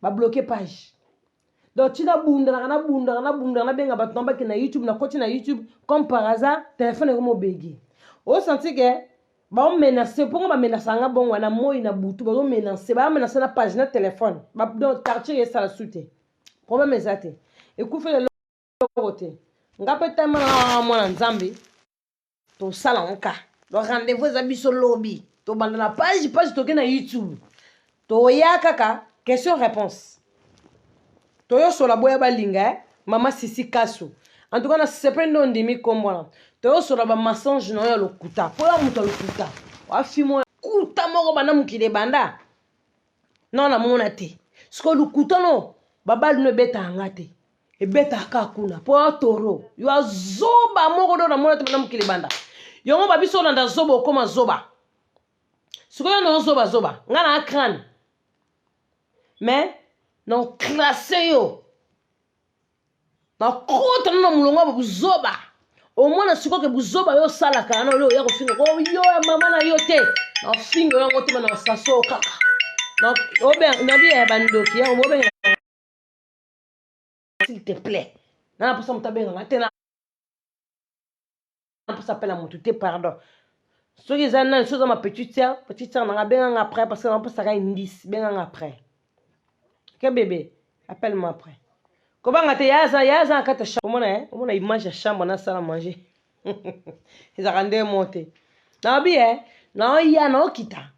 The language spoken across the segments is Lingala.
Babloke page. Donc ti nabundanaka nabundaka nabundaka nabenga bato na bakende na YouTube, nakoti na YouTube comme par hasard telefone ekomi obegi. Osanti ke baomenace mpongo bamenasa nga bongo na moi na butu bazomenace bamenace na page na telefone donc tartire esala su te problème eza te ekufeli eloko te nga mpe tama na mwana nzambe tosala yango ka donc rendez-vous eza biso lobi tobanda na page page toke na youtube toya kaka question réponse toyosola boya balinga eh? mama sisi kasu en tout cas nasepeli nde ondimi nkombo wana toyosola bamensonge na yo ya lokuta mpo ya moto ya lokuta wafimo kuta moko banda mokili ebanda no namona te sikoyo lokuta no babali no ebetaka nga te ebetaka kaka kuna mpo ya toro yo azoba moko do namona te banda mokili ebanda yango babiso olanda zoba okoma zoba sikoyo na ozoba zoba nga na crane mais na classe yo nakota no na molongo ya buzoba omona sikoyo ke buzoba yo osalaka wana oyo oya kofinga ko yo ya mama na yo te nafinga yo yango te ma na saso kaka nabi ya bandoki yango bobenga s'il te plaît na naposa moto abenganga te na naposa apela motu te pardon soki eza nani soki eza ma petite sœur petite sœur nanga benganga après parce que naposaka indice benganga après ok bébé appelle moi après kobanga te yaza yaza na kati ya chambre omona eh omona image ya chambre nasala manger ezalaka nde mo te naobi e naoya naokita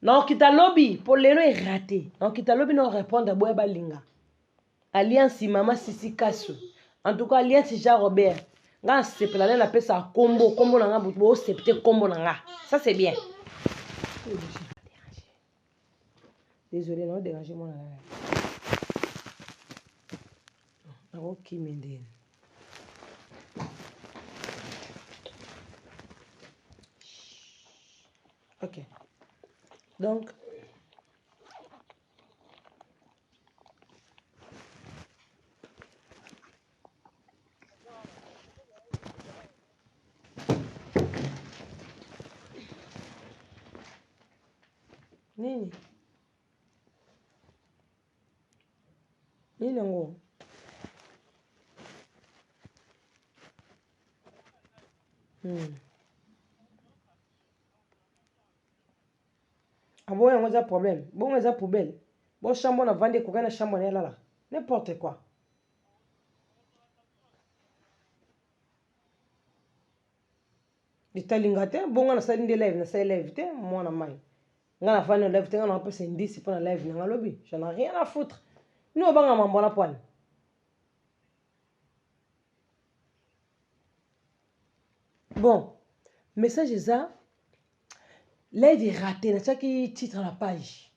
naokita lobi mpo lelo erate naokita lobi na orépondre boya balinga Alliance mama Sisi Kasu. En tout cas Alliance Jean Robert. Nga nasepela nde napesa kombo kombo na nga bo accepter kombo na nga. Ça c'est bien. Désolé, non déranger moi là. Nakokima ndeni. Ok. Donc nini nini yango hmm. Aboyi yango eza problème bongo eza poubelle bo chambre na vandi ekokani na chambre na ye alalaka n'importe quoi etali nga te bongo nasali nde live nasali live te mwana mai nga nafandi na live te nga napesa indisi mpo na live na nga lobi j'en ai rien à foutre ni obanga mambo wana pwani bon message eza Live erate natiaki titre na page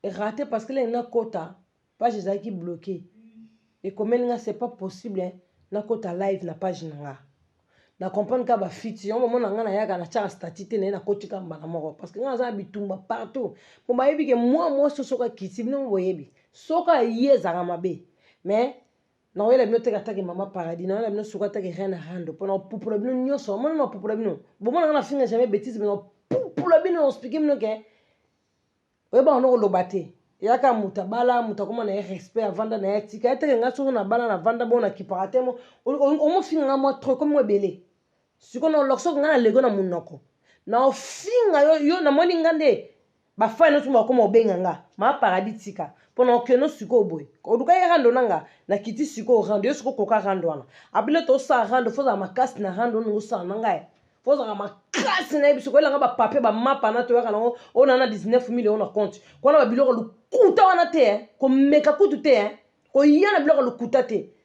erate parce que lenge nakota page ezalaki bloqué ekomeli nga c'est pas possible nakota live na page na nga na comprendre kaka bafiti yango bamona nga nayaka natiaka statut te naye nakoti kaka mbala moko parce que nga naza na bitumba partout mpo bayebi ke mwa mwasi soki akiti bino boyebi soki aye ezalaka mabe mais Nakoyela bino teke atake mama paradis nakoyela bino suka atake reine rando pona kopupola bino nyonso omona na kopupola bino bomona nga na finga jamais betise mais nakopupola bino na explique bino ke oyebaka no koloba te eyaka moto abala moto akoma na ye respect avanda na ye atika ye teke nga soki nabala navanda bongo nakipaka te omofinga nga mwa trop ekomi mwa ebele sikoyo na olokisa nga na lego na monoko na ofinga yo yo namoni nga nde bafani nyonso bakoma obenga nga ma paradis tika mpo na okende sikoyo boye oluka ye rando na nga nakiti sikoyo rando yo sikoyo koka rando wana abino tosala rando fo ozala makasi na rando oninga osala na ngai fo ozalaka makasi na ye biso koyelanga bapapier bamapa na toyaka nango oyo na na 19 million na compte kwana babiloko lokuta wana te eh. komeka kutu te eh. koya na biloko lokuta te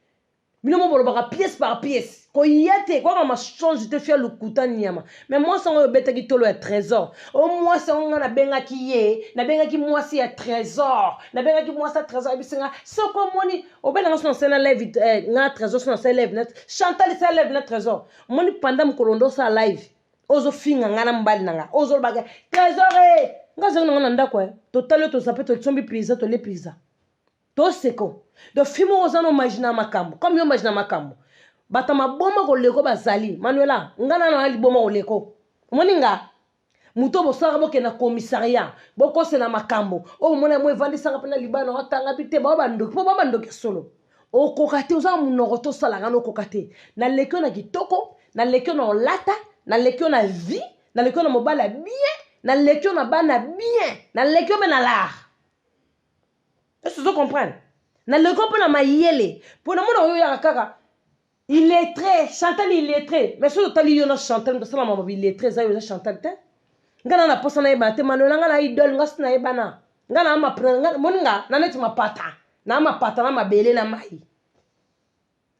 bino mo bolobaka pièce par pièce koya te koyaka mensonge te fia lokuta nyama mais mwasi yango oyo obetaki tolo ya trésor o mwasi yango ngai nabengaki ye nabengaki mwasi ya trésor nabengaki mwasi ya trésor ayebisi nga soki omoni obelanga so nasala live eh, nga trésor so nasala live na chantal esala live na trésor omoni panda mokolo nde osala live ozofinga ngai na mobali na ngai ozolobaka trésor e ngai azangi na ngai na ndako e totali oyo tozape tosombi pizza tolie pizza toseko donc fi moko oza na omagina ya makambo comme yo omagina makambo bato ya maboma koleko bazali manuela nga nano na liboma koleko omoni nga Moto oyo bosalaka bokende na commissariat, bokosela makambo oyo bomona yango evandisaka mpe na libala na otanga bi te, bao bandoki mpo bao bandoki ya solo. Okoka te, oza na monoko te, osalaka na okoka te. Naleki yo na kitoko, naleki yo na olata, naleki yo na vie, naleki yo na mobali ya bien, naleki yo na bana bien, naleki yo mpe na lar. Est-ce que ozo comprendre? Naleki yo mpe na mayele, mpo namona oyo oyaka kaka Illettré, Chantal illettré. Mais soki otali yo na Chantal moto asala mama illettré eza yo eza Chantal te. Nga na na posa nayebana te Manuela nga na idole nga si nayebana. Nga na ma moni nga na neti mapata. Na mapata na mabele na mai.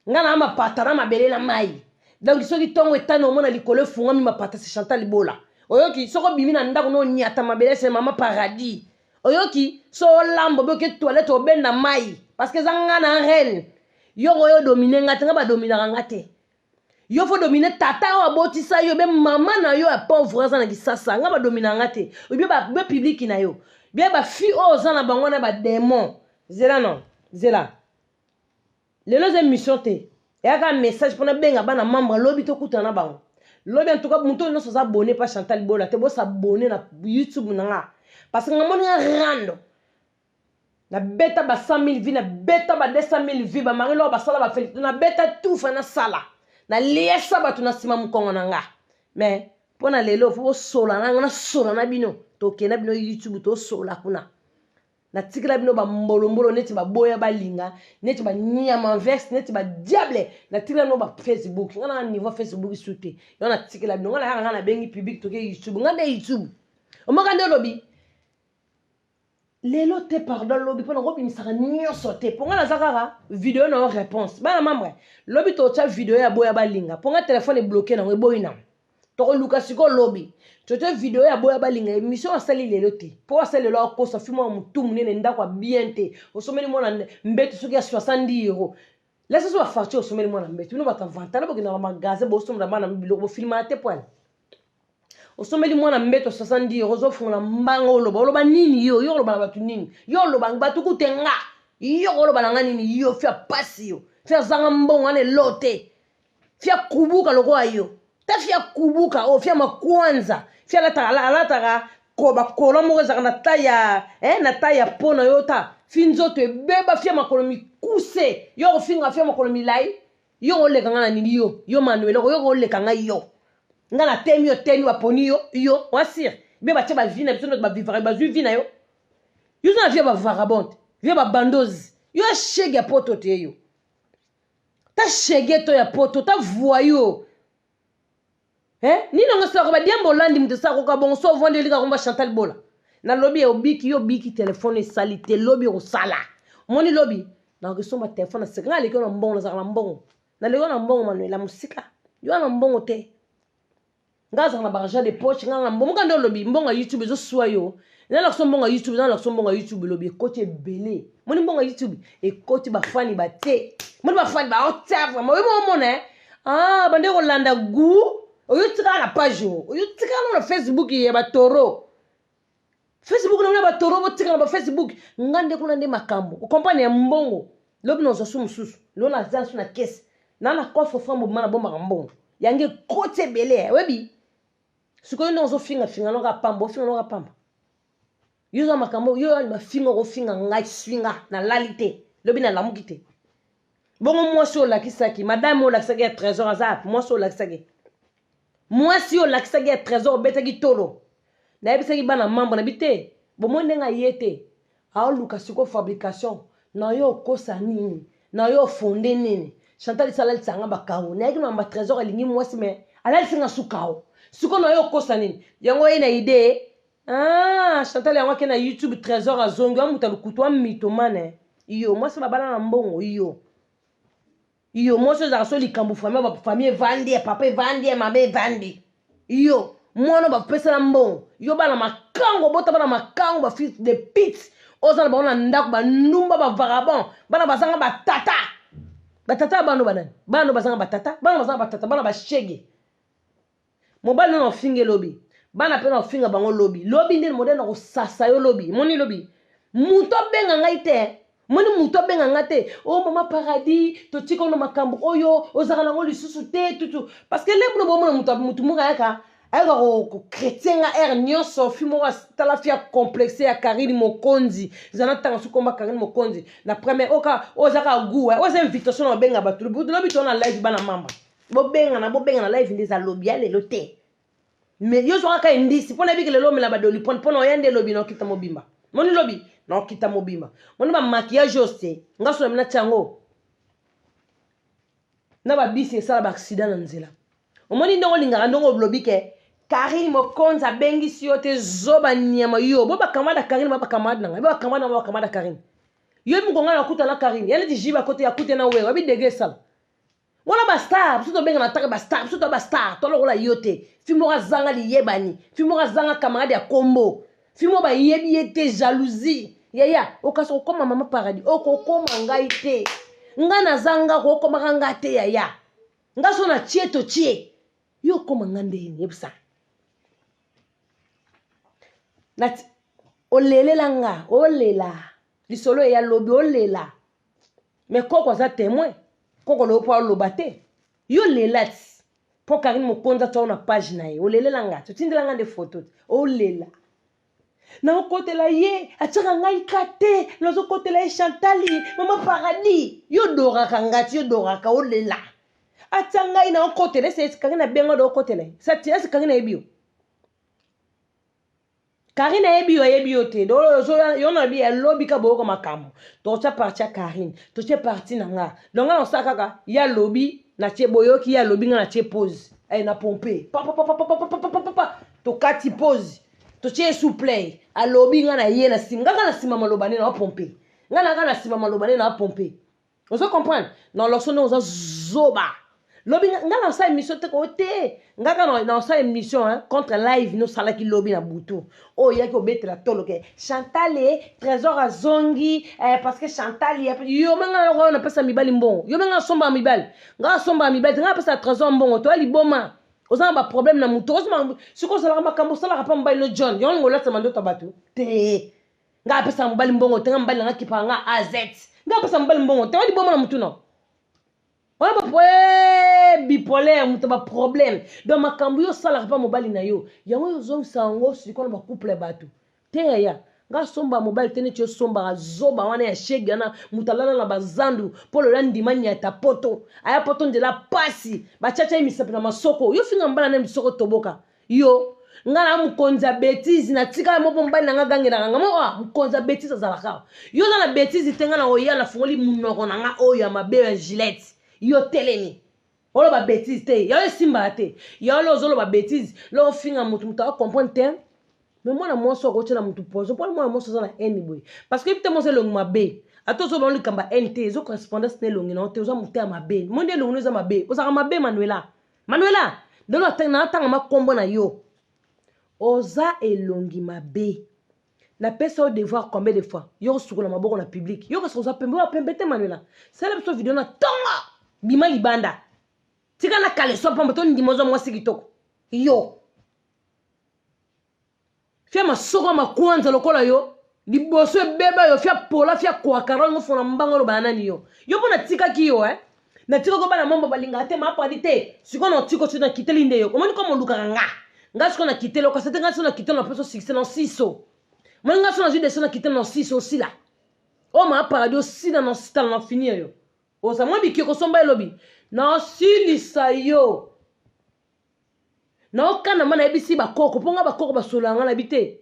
Nga na mapata na mabele na mai. Donc soki tongo etani omona likolo efungwami mapata c'est Chantal Bola. Oyoki soki obimi na ndako no onyata mabele c'est mama paradis. Oyoki so olamba obi oke toilette obenda mai parce que eza nga na reine. Yo oyo domine nga te nga ba dominaka nga te. Yo fo domine tata oyo abotisa yo be mama na yo ya pauvre aza na kisasa nga ba dominaka nga te. Obi ba be public na yo. Bien ba fille oyo oza na bango na ba demon. Zela non. Zela. Lelo eza emission te. Eyaka message pona benga bana membre lobi tokutana na bango. Lobi en tout cas moto oyo nyonso aza abonné pa Chantal Bola te bosabonne na YouTube na nga. Parce que nga moni nga rando. Na beta ba 100 000 vues, na beta ba 200 000 vues, ba mari lor basala ba félicité, na beta tout fa na sala. Na liesa bato na sima mokongo na nga. Mais pona lelo faut bosola na nga na sola na bino. Tokenda bino YouTube tosola kuna. Natikela bino ba mbolombolo neti baboya balinga neti ba nyama veste neti ba diable natikela bino ba Facebook nga na niveau Facebook su te yo natikela bino nga na yaka nga nabengi public toke YouTube nga nde YouTube omoka nde olobi lelo te pardon lobi mpo nakobimisaka nyonso te mpo nga naza kaka video na yo réponse bana mambre lobi totya video ya boya balinga mpo nga telefone ebloke nango eboyi nango Tokoluka sikoyo lobi. Totie video ya boya balinga emission asali lelo te. Po asali lelo akosa fi mwana mutu munene ndako ya bien te. Osomeli mwana mbetu soki ya 70 euros. Laisse so ba facture osomeli mwana mbetu. Bino bato avantana bokenda na magasin bosomela bana biloko bofilmaka te poil. Osomeli mwana mbetu ya 70 euros ozofungola mbanga oloba oloba nini yo yo oloba na bato nini yo oloba bato kute nga yo oloba na nga nini yo fi ya pasi yo fi azanga mbongo wana elo te fia kubuka lokola yo ta fia kubuka oyo oh, fia makwanza fia alataka alataka bakolo moko ezalaka na tai ya eh, na tai ya po na yo ta fi nzoto ebeba fia makolo mikuse yo okofinga fia makolo milai yo oleka nga na nini yo yo manuel yo oleka nga yo nga na temi yo temi baponi yo yo wasir be batie bavi na biso ndoto bavivaka bazwi vi na yo yo oza na vie ya bavagabonde vie ya babandozi yo ashege ya poto te yo ta chegue to ya poto ta voyou eh nini yango esalaka ba diambo olandi moto esalaka koka bongo so ovandi olika komba chantal bola nalobi ya obiki yo obiki telefone esali te lobi okosala omoni lobi nakosomba telefone na sika ngai aleki yo na mbongo nazalaka na mbongo naleki yo na mbongo manuela mosika yo na mbongo te nga azalaka na baargent de poche nga na mbongo moka nde olobi mbongo ya youtube ezoswa yo nalakisa mbongo ya youtube nalakisa mbongo ya youtube elobi ekoti ebele moni mbongo ya youtube ekoti bafani batie moni bafani baotia vraiment oyo omona eh? ah bande kolanda gout oyo tikala na page oyo oyo tikala na facebook ya batoro facebook na bino batoro botika na bafacebook nga nde kuna nde makambo okomprane ya mbongo lobi nazwa su mosusu lo naza su na kese na na coffre fort mobima nabombaka mbongo yango ekoti ebele eh, oyebi sikoyo nde ozofingafinga noka pamba ofinga noka pamba yo oza makambo yo oyo mafinga okofinga ngai swi nga nalali te lobi nalamuki te bongo mwasi oyo olakisaki madame oyo olakisaki ya trésor aza mwasi oyo olakisaki Mwasi oyo olakisaki ya tresor obetaki tolo nayebisaki bana membre na bi te bomoni ndenge aye te aoluka sikoyo fabrication na yo okosa nini na yo ofonde nini chantal isi alalisa nga bakao nayaki na mamba tresor alingi mwasi me alalisi nga su kao sikoyo na yo okosa nini yango oye na idee ah, chantal yango ake na youtube tresor azongi wa moto ya lokutu wa mitomane yo mwasi babala na mbongo yo Yo mwasi ozalaka so likambo famille ba famille evandi ya papa evandi ya mama evandi yo mwana bapesana mbongo yo bana makango obota bana makango ba fils de pite oza na bango na ndako bandumba ba vagabond bana bazanga batata batata ya bano banani bana bazanga batata bana bazanga batata bana bashege Mobali no na ofinge lobi. Bana pe na ofinga bango lobi. Lobi nde modèle na kosasa yo lobi. Moni lobi. Mutu abenga ngai te. Moni mutu abenga ngai te. Oh mama paradis, totika ono makambo oyo, ozaka nango lisusu te tutu. Parce que lebno bomona mutu mutu moko ayaka. Ayoka ko chretien nga heure nyonso fi moko tala fi ya complexe ya Karine Mokonzi zana tanga su komba Karine Mokonzi na première oka oza ka goût eh oza invitation na benga bato lobi to na live bana mamba bobenga na bobenga na live nde za lobi ya lelo te mais yo zwaka ka indisi pona biki lelo mela ba dolipone pona oya nde lobi na okita mobimba moni lobi na okita mobimba moni ba maquillage ose nga so na mina tiango na ba bisi esala ba accident na nzela omoni ndenge olingaka ndenge olobi ke karine mokonzi abengisi yo te zoba nyama yo bo bakamada karine ba bakamada na ngai bo bakamada na bakamada karine yo moko ngai nakuta na karine ya neti jiba kote akute na wewe abi dege esala wana bastar biso tobenga na taka bastar biso to bastar tolokola yo te fi moko azanga liyebani fi moko azanga camarade ya kombo fi moko bayebi ye te jalousie yaya okasi kokoma mama paradis okokoma ngai te ngai naza nga kokomaka nga te yaya nga so na tie to tie yo okoma nga ndeni yebisa nati olelela nga olela lisolo eya lobi olela me koko aza temoin koko loyo mpo aloba te yo lela ti mpo karine mokonzi atya na page na ye olelela nga totindela nga nde foto te olela nakokotela ye atiaka ngai ka te nazokotela ye chantali mama paradis yo doraka nga ti yo doraka olela atia ngai naokotela ese karine abenga do okotela ye ese karine ayebi yo Karine ayebi yo ayebi yo te yo na bi alobi ka boyoka makambo tokotya parti ya Karine totie parti na nga donc nga nasala kaka ye alobi natie boyoki ye alobi nga natie pause eh, na pompe papapapapapapapapa tokati pause totie ye sous play alobi nga na ye na nsima nga kaka na nsima maloba nde na pompe nga na kaka na nsima maloba nde na pompe ozo comprendre na loso ndenge oza zoba lobi nga nasala émission te ko te nga kaka nasala émission hein, contre live nosalaki lobi na butu oyo oyaki obetela tolo ke chantal e trésor azongi eh, parce que chantal yo me nga oyo napesa mibali mbongo yo me nga asombaka mibali nga asombaka mibali te nga napesa trésor mbongo toya liboma oza na baproblème na motu sikoyo ozalaka makambo osalaka mpa mobali no john yango olingo olatisa mandoto ya bato te nga apesaka mobali mbongo te nga mobali nanga kipaka nga az nga apesa mobali mbongo te wa liboma na mutu na wana ba eh, bipolaire moto ba problème donc makambo yo osalaka mpa mobali na yo yango yo ozongisa yango sikoyo na bacouple ya bato te yaya nga asomba mobali te neti osombaka zoba wana ya shege wana moto alala na bazandu mpo lola ndima nyata poto aya poto nzela pasi bachacha ye misapi na masoko yo finga mbala na misoko toboka Yo nga na mokonzi ya betise na tika yo moko mobali na nga agangelaka nga moko ah, mokonzi ya betise azalaka awa yo oza na betise te nga na oya nafungoli monoko na nga oyo ya mabe ya gilette yo telemi oloba betise te yayo esimbaka te yayo lo ozoloba betise lo ofinga motu motu acomprendre te me mwana mwasi akotyela motu poison mpo mwana mwasi aza na haine boye parce que yebi te mwasi elongi mabe ata ozoloba ngo likambo ya haine te ezo correspondance na elongi na yo te oza moto ya mabe mo nde elongi no eza mabe ozalaka mabe manuela Manuela, lelo natanga makombo na yo. Oza elongi mabe. Napesa yo devoir combien de fois? Yo osukola maboko na public. Yo kasi oza pembe, oza pembe te Manuela. Sala biso video na tongo. Bima libanda. Tika na kaleso pamba to ndima oza mwasi kitoko. Yo. Fia masoko ya makwanza lokola yo liboso ebeba yo fia pola fia kwakara ngo fona mbanga oloba na nani yo yo mpo natikaki yo eh natikaki bana mambo balingaka te mapadi te sikoyo na otiko sikoyo nakiteli nde yo omoni koma olukaka nga nga sikoyo nakiteli okasa te nga sikoyo nakiteli na peso succès na osiso omoni nga sikoyo nazwi deso nakiteli na osiso osila oyo maparadi osila na ositala na ofinir yo oza mwa bikeko somba elobi na osilisa yo naokana ma nayebisi bakoko mpo nga bakoko basolola nga nayebi te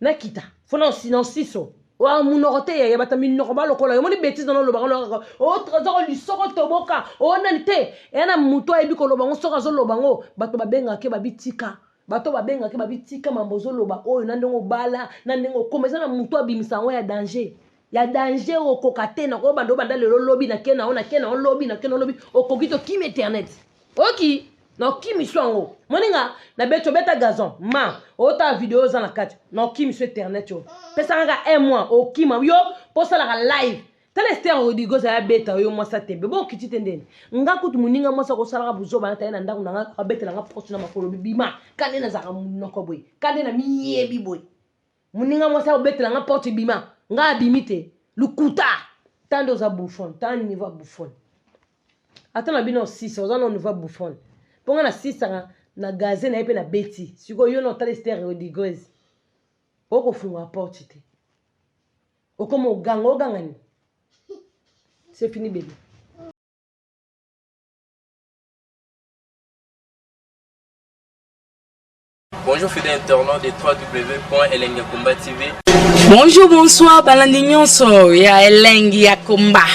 nakita fo na osiso wa munoko te yaya bata minoko balokola yo omoni betise nano olobaka nokaka ozako lisoko toboka onani te eya na moto ayebi koloba ngo soki azoloba ngo bato babengaka ke babitika bato babengaka ke babitika mambo ozoloba oyo na ndenge obala na ndenge okoma eza na moto abimisa yango ya danger ya danger okoka te nakobanda obanda lelo lobi nake na yo nake na yo lobi nake na yo lobi okoki tokimi internet oki na okimiso yango moninga na beti obeta gazon ma otala video oza na kati na okimiso internet yo pesa kaka un mois okima yo mpo osalaka live tala ester rodriguez aya beta yo mwasi atembe bo okiti te ndeni nga kutu moninga mwasi akosalaka buzoba nata ye na ndako na nga abetela nga porte na makolo bima ka nde nazalaka monoko boye ka nde na miyebi boye Muninga mwasi akobetela nga porte bima nga abimi te lukuta ta nde oza bouffon ta niveau ya bouffon ata na bino osisa oza na niveau ya bouffon mpo nga nasisaka Na gaze na ye mpe na beti. Sikoyo yo na otala Esther Rodriguez. Okofungola porte te. Okoma oganga oganga nini? C'est fini bébé. Bonjour fidèles internautes de www.elengiyakomba TV. Bonjour, bonsoir, balandi nyonso ya Elengi ya Komba.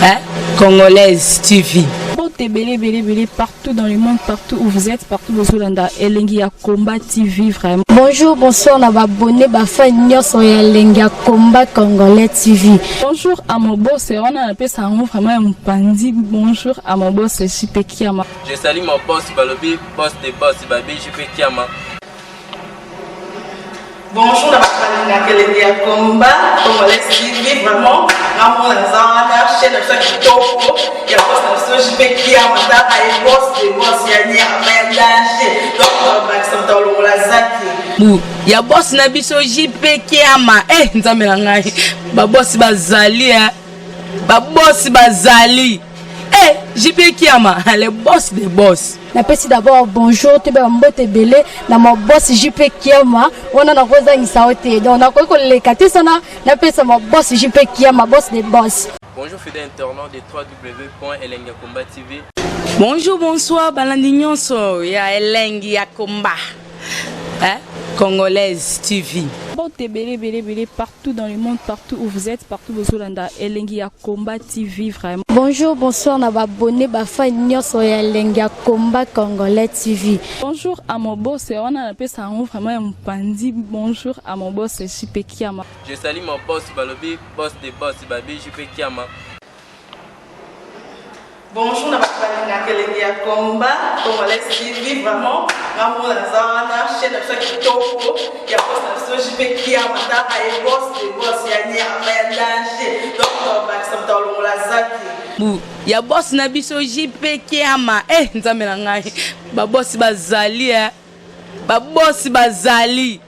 Hein? Congolaise TV. Mbote ebele ebele ebele partout dans le monde, partout où vous êtes, partout bozolanda Elengi ya Combat TV vraiment. Bonjour, bonsoir na ba abonné ba fan nyonso ya Elengi ya Combat Congolais TV. Bonjour à mon boss, wana napesa yango vraiment ya mopanzi. Bonjour à mon boss JP Kiama. Je salue mon boss Balobi, boss de boss Babi JP Kiama. Bonjour na bato balingaka elengi ya combat congolais TV vraiment ngamona naza wana chaîne na biso ya kitoko ya boss na biso JP Kiama tala ye boss de boss ya nyama ya danger donc bakisa moto alongola zaki Bu ya boss na biso JP Kiama eh nzambe na ngai ba boss bazali eh ba boss bazali eh JP Kiama le boss de boss. Napesi d'abord bonjour toyeba mbote ebele na ma boss JP Kiama wana nakozangisa yo te donc nakoki koleka te sana napesa ma boss JP Kiama boss de boss. Bonjour fidèles internautes de www.elengiyakomba TV. Bonjour, bonsoir, balandi nyonso ya Elengi ya Komba. Hein? Congolaise TV. Mbote ebele ebele ebele partout dans le monde, partout où vous êtes, partout bozolanda Elengi ya Combat TV vraiment. Bonjour, bonsoir na ba abonné ba fan nyonso ya Elengi ya Combat Congolais TV. Bonjour à mon boss, wana napesa yango vraiment ya mopanzi. Bonjour à mon boss JP Kiama. Je salue mon boss Balobi, boss de boss Babi JP Kiama. Bonjour na bato balingaka elengi ya combat congolais TV vraiment ngamona naza wana chaîne na biso ya kitoko ya boss na biso JP Kiama tala ye boss de boss ya nyama ya danger donc bakisa moto alongola zaki. Bu ya boss na biso JP Kiama eh nzambe na ngai ba boss bazali eh ba boss bazali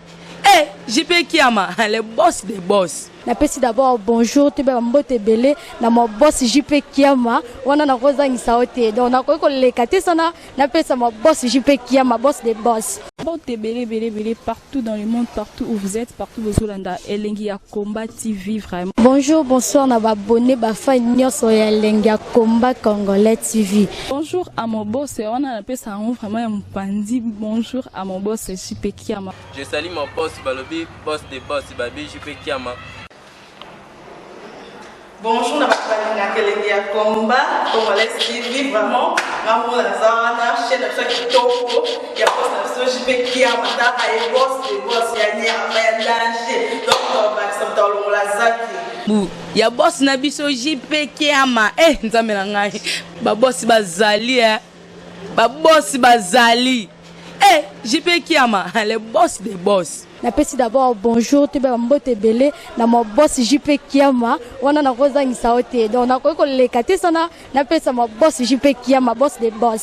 eh JP Kiama le boss de boss. Napesi d'abord bonjour toyeba mbote ebele na ma boss JP Kiama wana nakozangisa yo te donc nakoki koleka te sana napesa ma boss JP Kiama boss de boss. Mbote ebele ebele ebele partout dans le monde, partout où vous êtes, partout bozolanda Elengi ya Combat TV vraiment. Bonjour, bonsoir na ba abonné ba fan nyonso ya Elengi ya Combat Congolais TV. Bonjour à mon boss, wana napesa yango vraiment ya mopanzi. Bonjour à mon boss JP Kiama. Je salue mon boss Balobi, boss de boss Babi JP Kiama. Bonjour na bato balingaka elengi ya combat congolais TV vraiment ngamona naza wana chaîne na biso ya kitoko ya boss na biso JP Kiama tala ye boss de boss ya nyama ya danger donc bakisa moto alongola zaki. Bu ya boss na biso JP Kiama eh nzambe na ngai ba boss bazali eh ba boss bazali eh JP Kiama le boss de boss. Napesi d'abord bonjour toyeba mbote ebele na ma boss JP Kiama wana nakozangisa yo te donc nakoki koleka te sana napesa ma boss JP Kiama boss de boss.